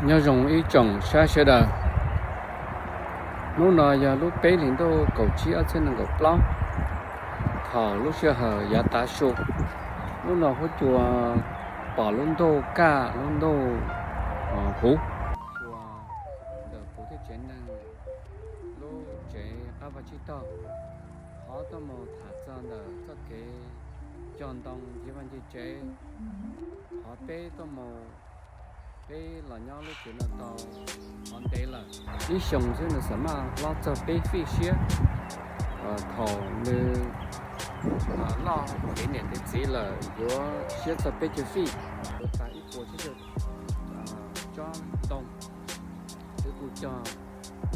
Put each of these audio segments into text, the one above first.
Nyob zoo ib tsoom saib sawv daws, hnub no yog lub peb hlis ntuj kaum tsib ob txhiab nees nkaum plaub, thaum lub sij hawm yav tav su. Hnub no huab cua pom lub ntuj kaj lub ntuj huv, ua ntawm kuv thiab tsev neeg lub tsev qab vaj tsib taug, qhov tuaj mus tham txog ntawm txoj kev cog ntoo nce vaj nce tsev, qhov peb tuaj mus, peb los nyob lub tsev no tau qhov ntev lawm, ib xyoos xwb nws xam maj hlob txog peb feet siab. Thaum nws loj kev niam kev txiv lawm yuav siab txog peb caug feet, yuav tas ib puas tsob ntoo, twb kuj cog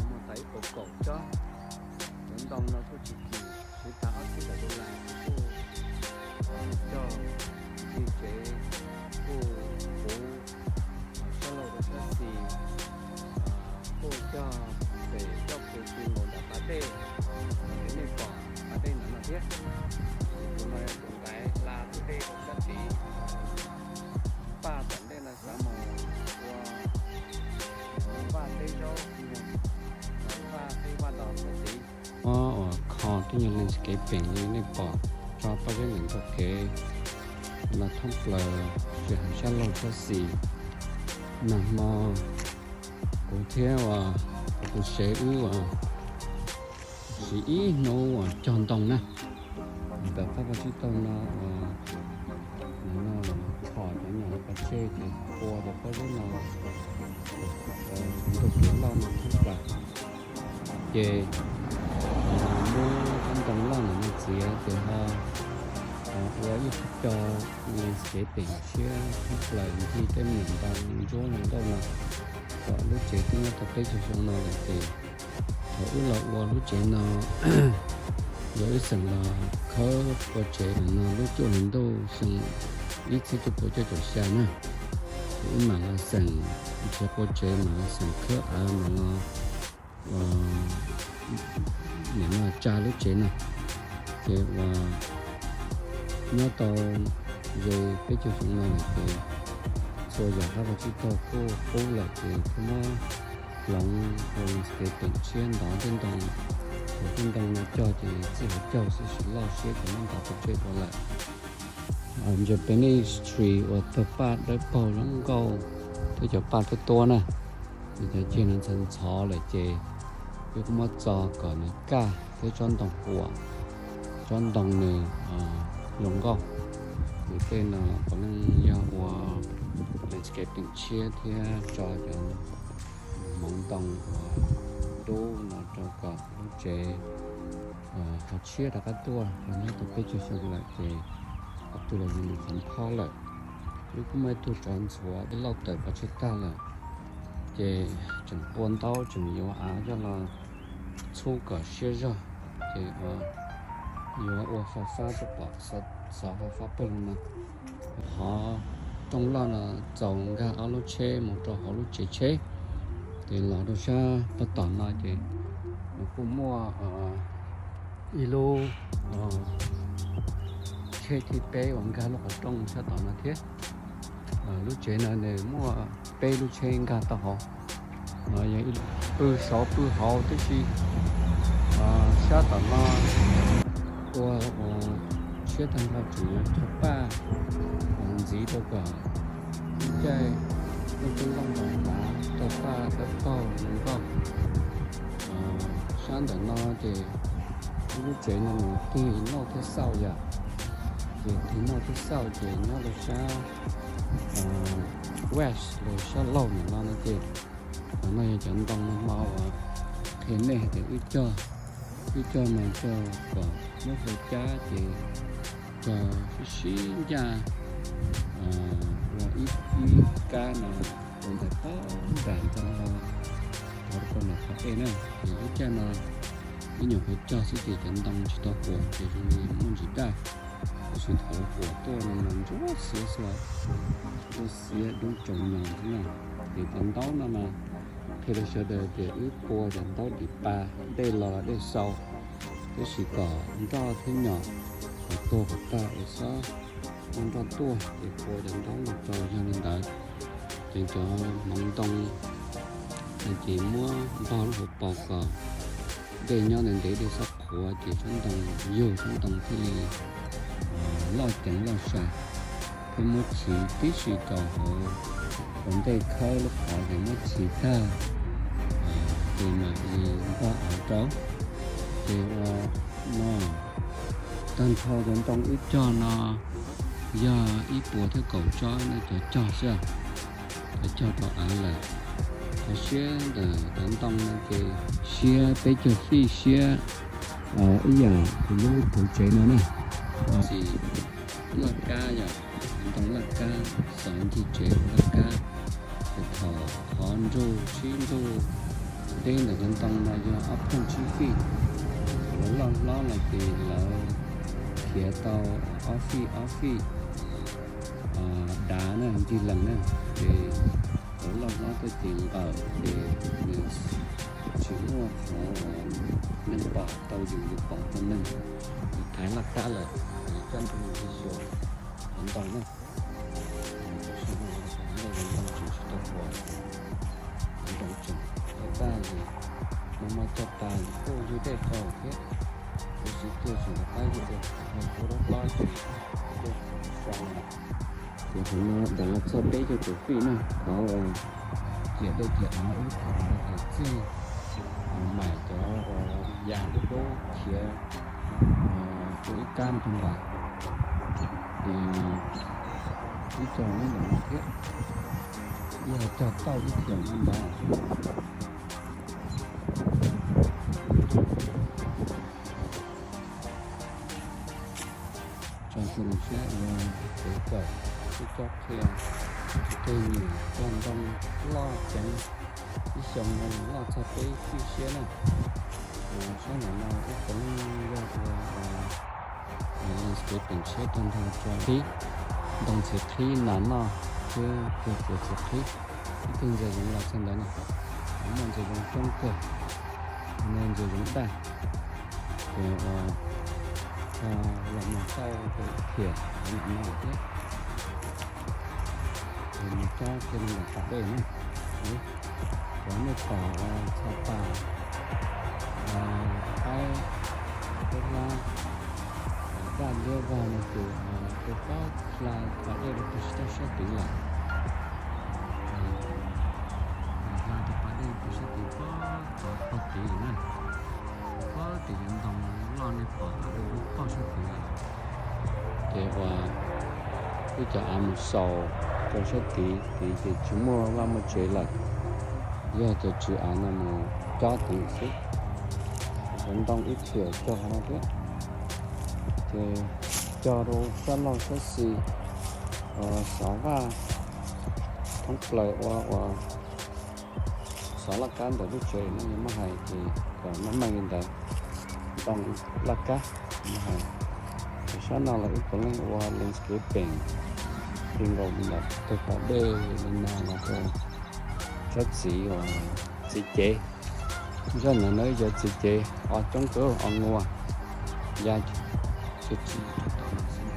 mus tas ib puas kaum tsob. Cov ntoo no kuj tsis kim, siv tas ob txhiab tawm dollar, kuj cog nce tsev, kuj puv sab laug rau sab xis, kuj cog pem txoj kev ti nkaus nram pas dej, nej pom pas dej ntawm no thiab. Tus no yog tus ntaiv hla tus dej rau sab tid, paj tom ntej no xav mus ua vaj teb zaub, vaj teb vaj dos sab tid. Ob uas kho twb yog landscaping li nej pom, tso pob zeb ntawm ntug kev no thoob plaws, tsis hais sab laug sab xis. Nag hmo kuv thiab uas kuv tus sev wb uas siv ib hnub uas cog ntoo na. Ntawm qab vaj tsib taug no uas no kho cov nyom pov tseg ces ua cov pob zeb no ntug kev loj no thoob plaws. Ces muab cov ntoo loj ntawm no txiav ces ho ua ib qhov cos landscaping tshiab thoob plaws ncig tej me nyuam ntoo ntsuab zoo nkauj no, kom lub tsev twb nyob tau peb caug xyoo no lawm ces thaum wb los ua lub tsev no, yog wb xeem los khawb ua tsev ntawm no lub cuaj hli ntuj xyoo ib txhiab cuaj puas cuaj caum xya na, ces wb mam los xeem nrhiav ua tsev, mam los xeem khawb av, mam los nim no tsa lub tsev no. Ces uas nyob tau ze peb caug xyoo no lawm ces txhua yam qab vaj tsib taug kuj qub lawm ces kuj muab hloov ua landscaping tshiab ntov tej ntoo, ces tej ntoo no cog ces txij hauv caug xwb, tsis loj siab ces muab ntov pov tseg dua lawm. Japanese tree uas tawg paj dawb paug zoo nkauj thiab cov paj tuab tuab na, cov ceg no ntxhov ntxhov lawm ces wb kuj muab txo kom nws kaj thiab tsob ntoo huam, tsob ntoo nws zoo nkauj. Ces tej no puav leej yog ua landscaping tshiab thiab tso cov hmoov ntoo uas dub no rau kom lub tsev ho tshiab rov qab tuaj, ho nyob tau peb caug xyoo lawm ces qhov twg los yeej nws qhov nphob lawm. Wb kuj muaj ib tug tsov ntxhuav ib lauj tawm pov tseg tag lawm, ces tseem pua ntaub tseem yuav av coj los txhub kom siab zog, ces yuav ua faj fab rau pom, xov faj fab pawg lug no. Qhov rooj loj no txaus nkag ob lub tsheb mus rau hauv lub tsev tsheb. Ces los rau sab pag tom no ces nws kuj muaj ib lub tsheb thib peb uas nkag lub qhov rooj sab tom no thiab. Lub tsev no nws muaj peb lub tsheb nkag tau hauv. No yog ib pw saud pw hauv tib si. Sab tom no ua tshiab tag nrho tseem yuav cog paj ntxiv rau kom ib caij lub tub nkooj npam hlav rau paj dawb paug zoo nkauj. Sab ntawm no ces lub tsev no nws tig noj thiab xauj yom, ces tig noj thiab xauj ces nyob rau sab west los sab laug ntawm no no ces, no yog cov ntoo no hmo uas qhia nej hais tias wb cog, wb cog mas cog kom muab hlua cab ces cog sib sib ncaj ua ib kab no ua ntawm pob nram ntxo ho rau qhov no qhov ej na. Ces lub caij no ib nyuam qhuav cog xwb ces cov ntoo tsis tau huam ces zoo li muaj ntsis daj, tab sis thaum huam tuaj no mas ntsuab xiav xwb, ntsuab xiav dub tsaus nyos xwb na. Ces cov ntaub no mas qhia rau sawv daws tias wb pua cov ntaub dim pa, dej los dej xau, tab sis kom nroj thiab nyom kom tuag kom tag es xob muaj nroj tuaj ces pua cov ntaub no rau yog li ntawd. Cov hmoov ntoo no ces muab npog lub hauv paus kom dej nyob ntev ntev, dej txhob qhuav, ces tsob ntoo yug, tsob ntoo thiaj li loj ceev loj sai. Thiab muab chiv tib si rau hauv ua ntej khawb lub qhov, ces muab chiv tag, ces mam li npog av rau. Ces ua no, tag nrho cov ntoo wb cog no yog ib puas thiab kaum tsob no cov cog xwb, cov cog rau av lawm. Cov siab ntawm cov ntoo no ces siab peb caug fij, siab ib yam li lub kuv tsev no na. Xim laj kab yom, ntoo laj kab, xov ncig tsev ua laj kab. Ces thaum qhov nruj sib nruj deb ntawm cov ntoo no yog ob pheej tsib fij. Thaum lawv loj hlob no ces lawv khiav tau ob fij ob fij dav na, ncig lees na, ces lawv loj hlob tuaj ces nqawm ces nws tsis muaj qhov neeg pom tau yus, yus pom tau neeg. Yus thaiv laj kab lawm, yus coj nruj ncig xyuas cov ntoo na. Tam sim no cov ntoo tseem tsis tau ua, cov ntoo tseem tau tag li, no mas cog tas kuj yug dej qaug thiab. Kuv siv kiag tseem rov qab yug dej, kuv rov qab ces dej so lawm. Ces hauv no dam los txog peb caug tawm fij na, qhov ciam dej ciam av ub, qhov av txij, maim cov ya dub dub khiav ua ib kab rau nram, ces ib co nyob ntawm no thiab, ib co cog tauj ib co nyob ntawd. Tso tus saib ua kev kawm, ib co qhia, tus twg nyiam cog ntoo loj ceev, ib xyoo no loj txog peb fij siab na. Sab nram no ib co yog ua landscaping siab tag nrho rau qhib, ntoo txiv qhib nas noj thiab cog txiv qhib. Ib tug ntses zoov los txog ntawd na, muaj ntses zoov coob kawg, ntses zoov daj. Ces los mus tau tus phiam no thiab, ces mus tsob kiag rau nram pas dej na. Cov nej pom txhos pas qaib, tub hlab, daj liab vog no ces tus pob hla pas dej rau pem sab tid lawm. Hla rau pas dej pem sab tid pob tod pog tid na. Pob tid cov ntoo loj nej pom lub pob sab tid lawm. Ces ua wb cov av mus xaus rau sab tid, tid ces tsis muaj vaj muaj tsev lawm, yog cov tswv av no mus cob tid xwb. Cov ntoo ib txhia cog qhov no thiab, ces cog rau sab laug sab xis, xov vaj thoob plaws ua, ua xov laj kab ntawm lub tsev no yog muab hais ces kom meej meej li ntawd, ntoo laj kab muab hais. Ces sab no los wb puav leej ua landscaping, ti nkaus ntawm tus pas dej li no los rau sab txiv uas txiv cev. Zaj ntawd no ib cov txiv cev o coob kawg, o nua ya tsis tsis rau tom no xwb.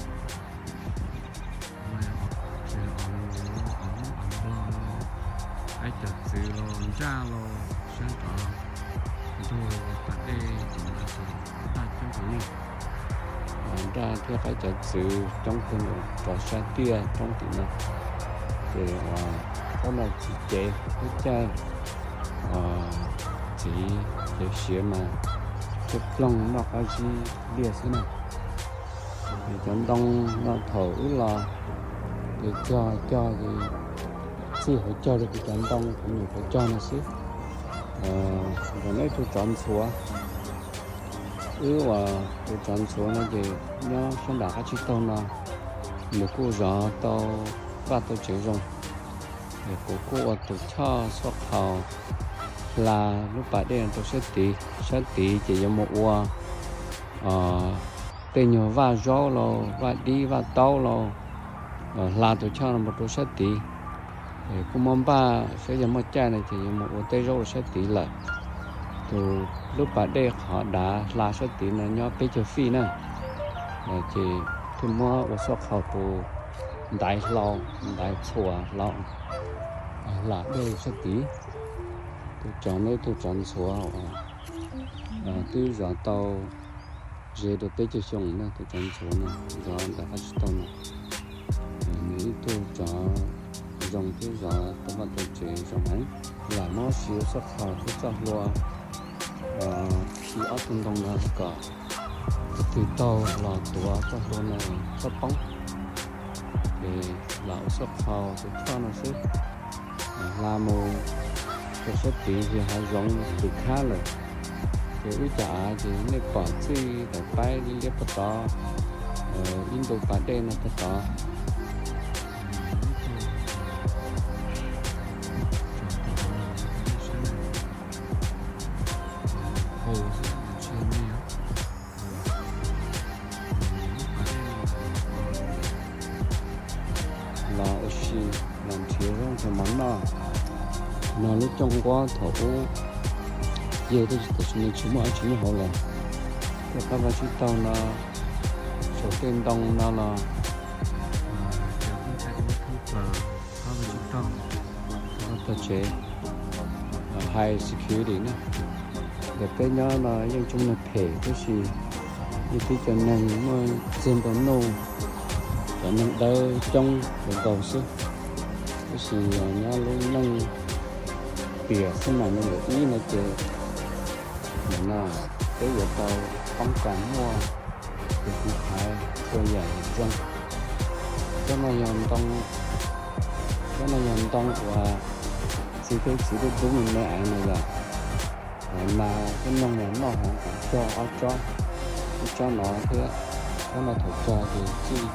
Tsis o nua, o nplog los, qaib cov txwv los, nraj los, sab nrov ntuag pas dej tim no ces nraj coob kawg li. Nraj thiab qaib cov txwv coob kawg nkaus rov sab tiaj roob tim no. Ces uas tsob no txiv cev lub caij txiv cev siav mas coj ploog noj qab zib liaj xwb na. Cov ntoo no thaum wb los ces cog cog ces txij hauv cog rau kuv cov ntoo kuv nyuam qhuav cog no xwb. Nram no ib tug tsov ntxhuav, wb uas tus tsov ntxhuav no ces nyob sab nram qab tsib taug no, nws kuj zov tau vaj tau tsev zoo. Es kuv kuj ua tus choj xuaj qhaus hla lub pas dej rau sab tid, sab tid ces yuav mus ua tej nyuag vaj zaub los vaj dib vaj taub los, hla tus choj no mus rau sab tid. Es kuj muab npaj saib yog muaj caij no ces yuav mus ua tej zaub rau sab tid lawm. Tus lub pas dej qhov dav hla sab tid no nyob peb caug fij na, ces thiaj muab ua xuaj qhaus tus ntaiv hlau, ntaiv txhuas hlau. hla dej sab tid. Tus tsov no ib tug tsov ntxhuav uas twb zov tau ze rau peb caug xyoo na, tus tsov ntxhuav no zov ntawm qab tsib taug no. Nws ib tug tsov zoo thiab zov tau vaj tau tsev zoo heev. Lam muab siv ua xab qhau thiab txoj hlua khi ob tug ntoo no kom tus twg taug los tuav txoj hlua no txhob poob. Ces lam ua xab qhau tus choj no xwb. Hla mus rau sab tid ces hav zoov pwm khab lawm. Ces wb cov av ces nej pom txij daim paib liab liab puag tod, ib ntu pas dej no puag tod. Los ua si, los nrhiav zaub nrhiav mov noj. No lub cooj nquab thaum ub ces tab sis tam sim no tsis muaj dab tsi nyob hauv lawm. Tej qab vaj tsib taug no, saum tej ntoo no los cov tub ntxhais thoob plaws qab vaj tsib taug, tau tsev high security na. Ntawm peb nyob no yeej tsis muaj neeg phem tab sis yeej tib cov neeg muaj txiag nplua nuj, cov neeg dawb coob nkaus xwb. Tab sis nyob lub neej tiam xab mais no yog ib no ces nim no peb yuav tau poob kas muaj tus kuv hais txhua yam zoo. Cov no yog ntoo, cov no yog ntoo uas txiv tub txiv tub tub me me ev no yom. Nas thiab noog mas noj hauv cog ob tsob, ib tsob no thiab, tsob no thaum cog ces txij,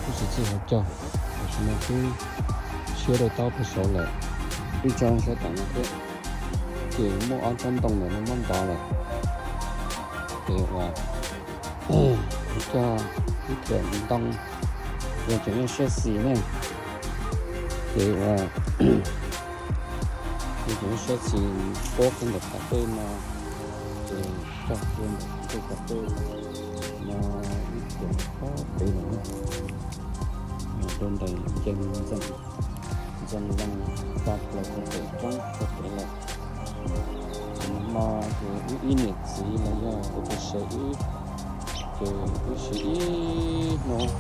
tub tsis txij hauv cog, tam sim no twb siab rau taub pem saud lawm, ib tsob sab tom no thiab. Ces muaj ob tsob ntoo ntawm no muab ntov lawm. Ces uas cog ib tiam ntoo uas tseem yog siab xis ne, ces uas tseem yog siab xis puab kiag ntawm qhov tej no, ces cog kiag ntawm tej qhov tej no ib tiam pob pem lawm na. Rau ntawm ncees ntxees zoo zoo tsa plaws rau pem roob rau pem lawm. Tam sim no ces wb ib niam txiv los yog tus pej xeem wb, ces wb siv ib hnub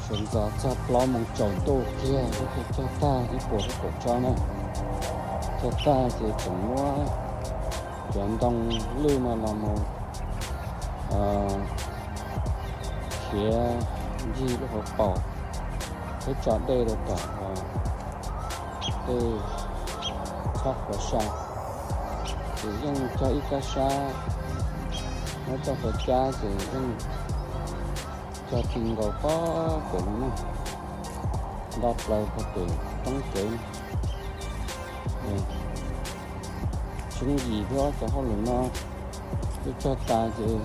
sawv ntxov txog plaub moos tsaus ntuj kiag wb thiaj cog tag ib puas lub kaum tsob na. Cog tag ces tseem muab cov ntoo lwj no los mus khiav ncig lub hauv paus thiab tso dej rau tom tej txhob qhuav sa. Ces yeej cog ib kab sab, muab coj qhuav cab ces yeej cog ti nkaus pob pem no na, nta plaws pem roob kev. Tsib yim thiab ob cov hauj lwm no twb cog tas ces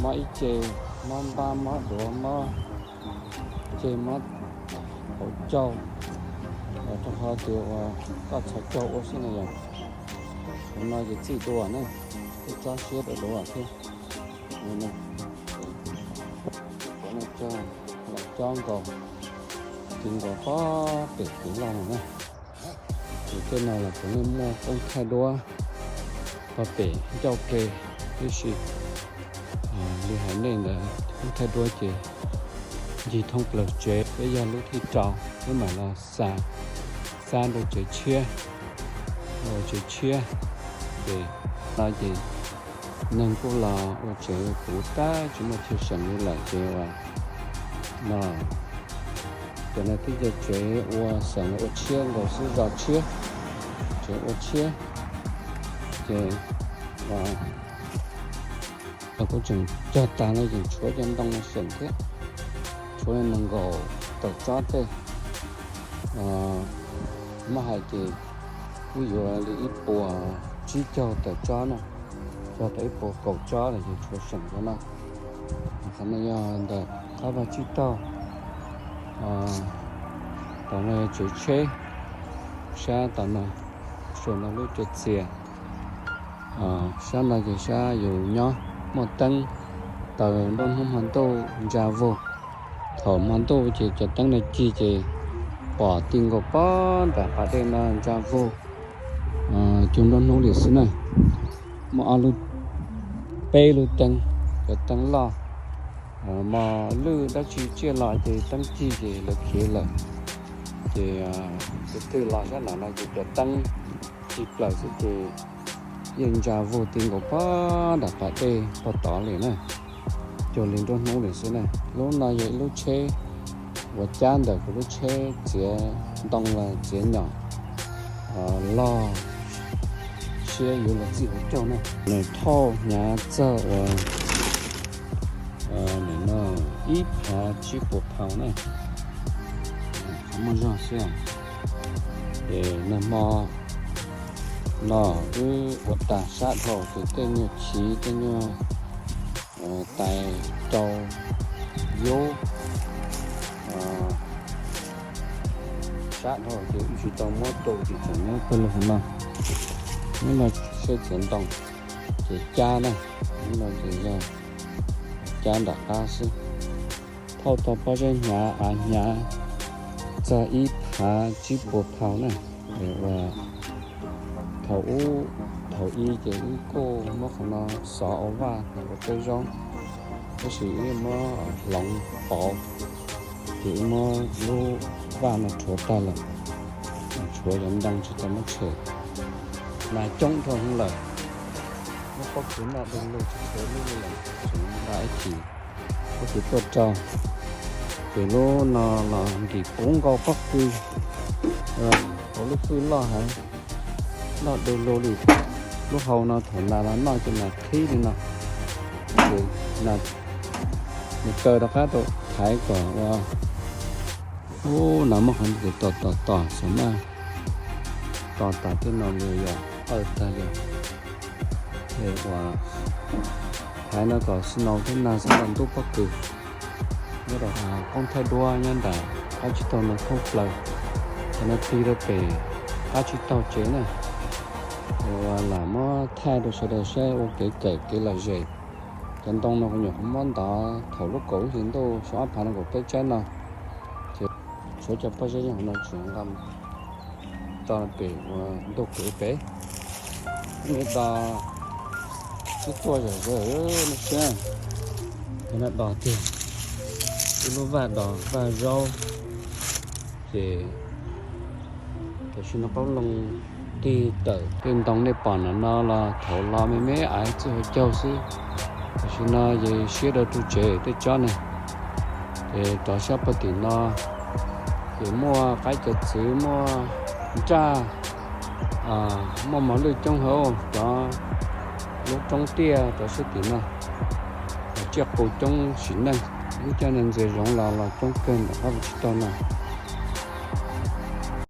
mob ib ce, mob npab, mob duav, mob ceg, mob hauv caug, rau qhov tias uas koj txhos caug ua xwb na yom. Tus no ces txij dua na, tej tsob siab dua dua thiab. Cog los cob nkaus, ti nkaus pob pem kev loj no na. Ces tej no los puav leej muaj koob thaij duab pog pem ncauj ke tib si. Li hais nej ntawd, koob thaij duab ces ncig thoob plaws tsev, peb yog lub thib rau, peb mam los xa, xa rau tsev tshiab, rau tsev tshiab. Ces no ces neeg kuj los ua tsev puv tag, tsis muaj chaw seem li lawm ces uas no, cov no twb yog tsev ua xeem ua tshiab nkaus xwb, zos tshiab, tsev ua tshiab. Ces uas kuj tseem cog tas no tseem tshuav cov ntoo no seem thiab, tshuav nees nkaum tawm tsob tej. Muab hais ces kuj yuav li ib puas tsib caug tawm tsob na, cog tau ib puas kaum tsob lawm ces tshuav seem cov no. Qhov no yog ntawm qab vaj tsib taug. Tom no yog tsev tsheb, sab tom no, saum no lub cua txias. Sab no ces sab yus nyob, muaj teeb taws nruab hnub hmo ntuj ntsa vog. Thaum hmo ntuj ces cov teeb no cig ces Pom ti nkaus pob nram pas dej no ntsa vog, cuag nruab hnub li xwb na. Muaj ob lub, peb lub teeb, cov teeb loj, mos lwj dab tsi tsiaj los ces teeb cig ces lawv khiav lawm. Ces tus twg los sab nram no ces cov teeb cig plaws xwb ces yeej ntsa vog ti nkaus pob nram pas dej pob tod li na. Cuag li nruab hnub li xwb na. Lub no yog ib lub tsheb uas cab ntawm kuv lub tsheb txiav ntoo los txiav nyom loj siab yuav luag txij hauv caug na. Nws thauj hnyav txog uas nim no ib phav tsib puas phau na, qhov muaj zog xwb. Ces nag hmo no wb ua tag sab dhau ces tej nyuag chiv tej nyuag tais rau yub sab dhau ces wb tsis tau muab tu ces tseem nyob pawg lug hauv no. Hnub no seb txiav ntoo ces cab na, hnub no ces yog cab nram qab xwb. Thauj tau pob zeb hnyav av hnyav txog ib phav tsib puas phau na. Ua thaum ub, thaum i ces wb kuj muab qhov no xov ua vaj ua peb zaub, tab sis wb muab hloov pauv ces wb muab lub vaj no rhuav tag lawm, tshuav cov ntoo tsis tau muab tshem. Nas coob dhau hwv lawm, muab pob kws noj du lug tsis tshuav lub li lawm, tseem nqa ib chim pob kws tuaj rau. Ces lub no los nkim puv nkaus pob kws hauv lub fwj loj heev, noj du lug li. Lub hau no thaum nas los noj ces nas qhib li no, ces nws kaw rov qab rau thaiv kom ua, ub, nas muaj qhov ntawd tos tos tos xav maj tos tas tej no li yog aw tag li. Es ua thaiv no kom snow thiab nag xab los ntub pob kws. Nyob rau qoob thaij duab nyob nram qab tsib taug no thoob plaws, cov no tig rau pem qab tsib taug tsev na. Es ua lam muab thaij rau sawv daws saib ua kev kawm kev lom zem. Cov ntoo no kuv nyuam qhuav muab ntov thaum lub kaum ib hlis ntuj xyoo ob phav nees nkaum peb tsab no, ces tshuav cov pob zeb nyob hauv no tseem nqa tso pem ua ntug kev pem. Ib do twb tuaj zom zaws no siab, cov no do tiag, ib lub vaj do vaj zaub. Ces tam sim no qoob loo tig tawm tej ntoo nej pom no no los thaum los me me aiv txij hauv caug xwb. Tam sim no ces siab rau ru tsev tej tsob ne. Ces rov sab pag tim no ces muaj qaib cov txwv, muaj nraj, muaj mos lwj coob hauv cov lub roob tiaj rov sab tim no. Tsiaj qus coob sim neej, lub caij no ntxias zoov los los coob kawg nram qab tsib taug no.